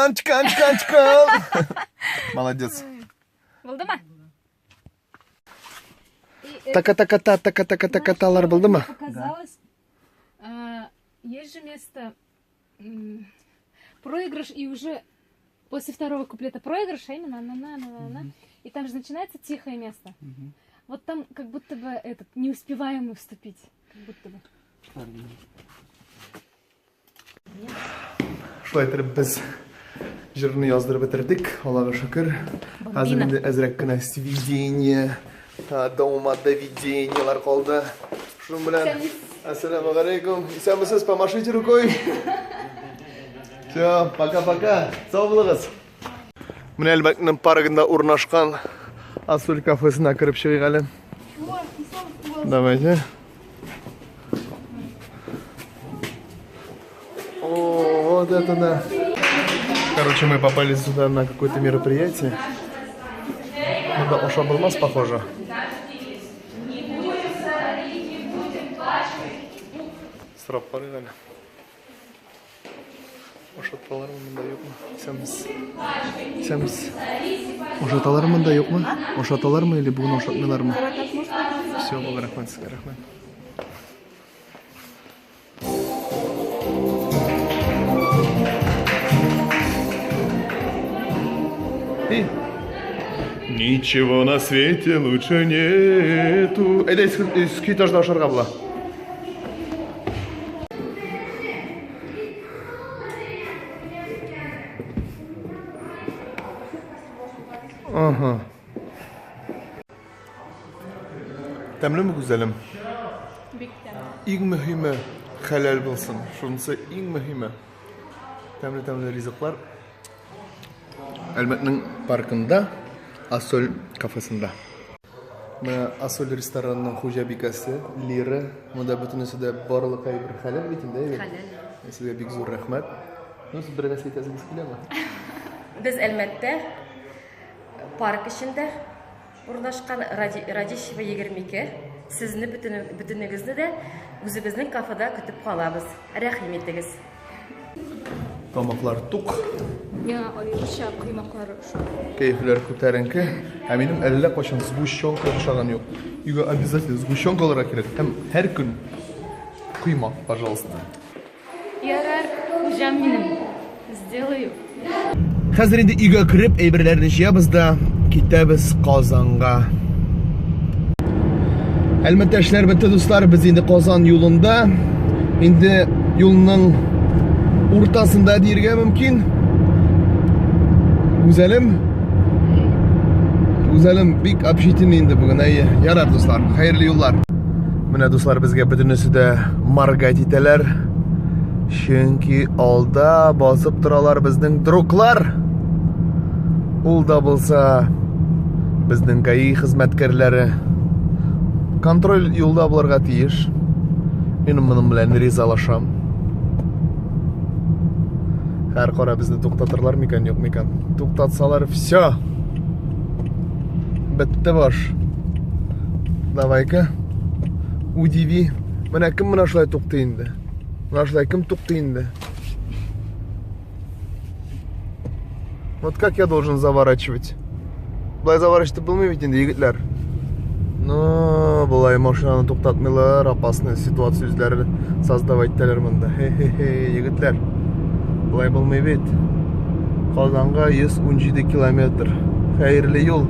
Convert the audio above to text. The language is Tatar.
Чкан, чкан, чкан, чкан. Молодец. Булдымы? Така-така-та, така-така-така-талар булдымы? Показалось, есть же место проигрыш, и уже после второго куплета проигрыш, а именно на-на-на-на-на. И там же начинается тихое место. Вот там как будто бы этот, не успеваем мы вступить. Как будто бы. Шулай итеп без җырны яздырып бетердек, Аллага шөкер. Хәзер инде әзрәк кенә сведение, дома доведениелар калды. Шуның белән Ассаламу алейкум. Исәнмесез, помашите рукой. Все, пока-пока. Сау булыгыз. Менә Әлмәтнең паркында урнашкан Асуль кафесына кереп чыгыйк әле. Давайте. О, вот это да. Короче, мы попали сюда на какое-то мероприятие. Ну да, Оша Булмас, похоже. Сорап карыйк әле. Ошаталармы монда юкмы? Исәнмесез. Исәнмесез. Ошаталармы монда юкмы? Ошаталармы или бүген ошатмыйлармы? Все, булды, рәхмәт сезгә, рәхмәт. И Ничего на свете лучше нету. Әйдә, өске этажда ашарга була. Ага. Тәмлеме, гүзәлем? Бик тәмле. Иң мөһиме хәләл булсын. Шунысы иң мөһиме. Тәмле-тәмле ризыклар. Әлмәтнең паркында, Асоль кафесында. Менә Асоль ресторанының хуҗабикәсе Лира. Монда бөтенесе дә барлык әйбер хәләл бит инде, әйбәт? Хәләл. Сезгә бик зур рәхмәт. Ну, сез бер нәрсә әйтәсегез киләме? Без Әлмәттә парк эчендә урнашкан Радищева 22. Сезне бөтенегезне дә үзебезнең кафеда көтеп калабыз. Рәхим итегез. Тамаклар тук. Миңа аеруча коймаклары ошый. Кәефләр күтәренке. Ә минем әллә кайчан сгущенка ашаган юк. Өйгә обязательно сгущенка алырга кирәк. Һәм һәр көн коймак, пожалуйста. Ярар, хуҗам минем. Сделаю. Хәзер инде өйгә кереп, әйберләрне җыябыз да китәбез Казанга. Әлмәттә эшләр бетте, дуслар. Без инде Казан юлында. Инде юлның уртасында диергә мөмкин. Гүзәлем. Гүзәлем бик общительный инде бүген. Әйе. Ярар, дуслар. Хәерле юллар. Менә, дуслар, безгә бөтенесе дә моргать итәләр. Чөнки алда басып торалар безнең друглар. Ул да булса безнең ГАИ хезмәткәрләре. Контроль юлда булырга тиеш. Мин моның белән ризалашам. Һәр кара безне туктатырлар микән, юк микән? Туктатсалар, все. Бетте баш. Давай-ка. Удиви. Менә кем менә шулай туктый инде? Менә шулай кем туктый инде? Вот как я должен заворачивать? Болай заворачивать булмый бит инде, егетләр. Ну, болай машинаны туктатмыйлар, опасная ситуация үзләре создавать итәләр монда. Хе-хе-хе, егетләр. Болай булмый бит. Казанга 117 километр. Хәерле юл.